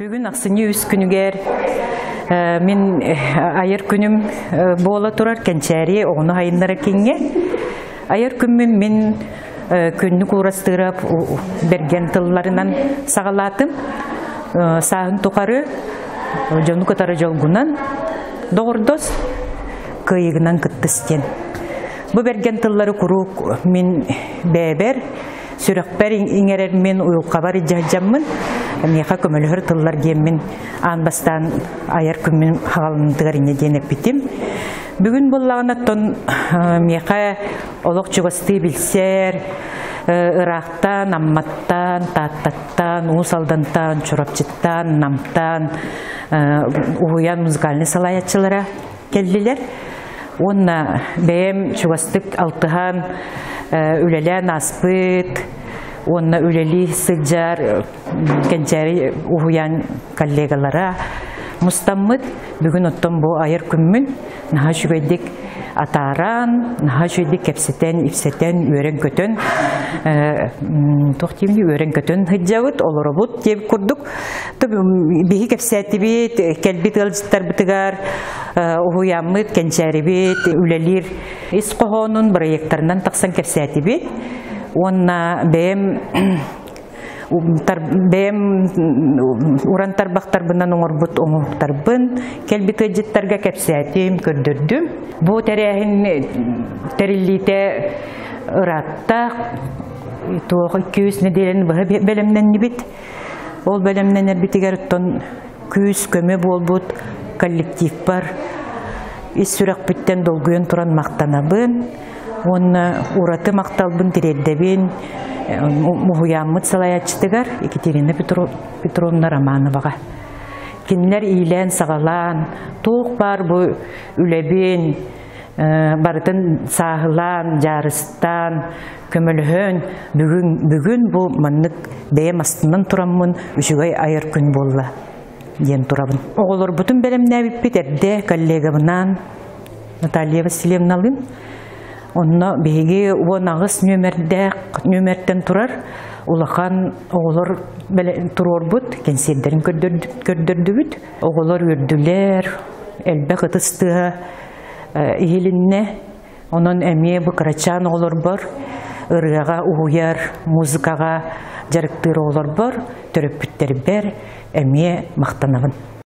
Бүгүн ахсынньы үс күнүгэр мин айар күнүм буола турар Кэнчээри оҕону айыннара кинге. Айар күммүн мин күннүк уурастыырап бэргэн тылларынан саҕалаатым. Сааһын тухары дьону кытары дьолгунан доҕордос кыайыгынан кыттыс диэн. Бу бэргэн тыллары куруук мин бэйэбэр сүрэхпэр иҥэрэр мин уйулҕабар илдьэ миэхэ көмөлөһөр тыллар диэммин аан бастаан айар күммүн хаҕалынытыгар инньэ диэн эппитим. Бүгүн буоллаҕына миэхэ олох чугастыы билсэр ыраахтан, Амматтан, Тааттаттан, Уус Алдантан, Чурапчыттан, Намтан уһуйаан музыкальнай салайааччылара кэллилэр. Уонна бэйэм чугастык алтыһан үлэлээн ааспыт уонна үлэлии сылдьар Кэнчээри уһуйаан коллегалара мустаммыт. Бүгүн оттон бу айар күммүн наһаа үчүгэйдик атааран, наһаа үчүгэйдик кэпсэтэн, ипсэтэн, үөрэн-көтөн, туох диибин үөрэн-көтөн сылдьабыт, олоробут диэбит курдук. Биһи кэпсээтибит, кэлбит ыалдьыттарбытыгар уһуйааммыт, кэнчээрибит, үлэлиир ис хоһоонун проекторынан тахсан кэпсээтибит. Уонна бэйэм бэйэм уран тарбахтарбынан оҥорбут оҥоһуктарбын кэлбит ыалдьыттарга кэпсээтим, көрдөрдүм. Бу тэрээһин тэриллиитэ ыраатта, туох 200 нэдиэлэни быһа бэлэмнэннибит. Ол бэлэмнэнэрбитигэр оттон күүс-көмө буолбут коллективпар ис сүрэхпиттэн долгуйан туран махтанабын уонна ураты махталбын тириэрдэбин уһуйааммыт салайааччытыгар Екатерина Петровна Романоваҕа. Кинилэр иилээн-саҕалаан, туох баар бу үлэбин барытын сааһылаан, дьаарыстаан, көмөлөһөн, бүгүн, бүгүн бу маннык бэйэм астынан тураммын үчүгэй айар күн буолла диэн турабын. Оҕолорбутун бэлэмнээбиппит эрдэ коллегабынаан Наталья Васильевналыын. Онно биһиги 18 нүөмэрдээх нүөмэртэн турар улахан оҕолор туруорбут кэнсиэрдэрин көрдөрдүбүт. Оҕолор үөрдүлэр, элбэх ытыс тыаһа иһилиннэ. Онон эмиэ бу кырачаан оҕолорбор ырыаҕа уһуйар, музыкаҕа дьарыктыыр оҕолорбор, төрөппүттэрбэр эмиэ махтанабын.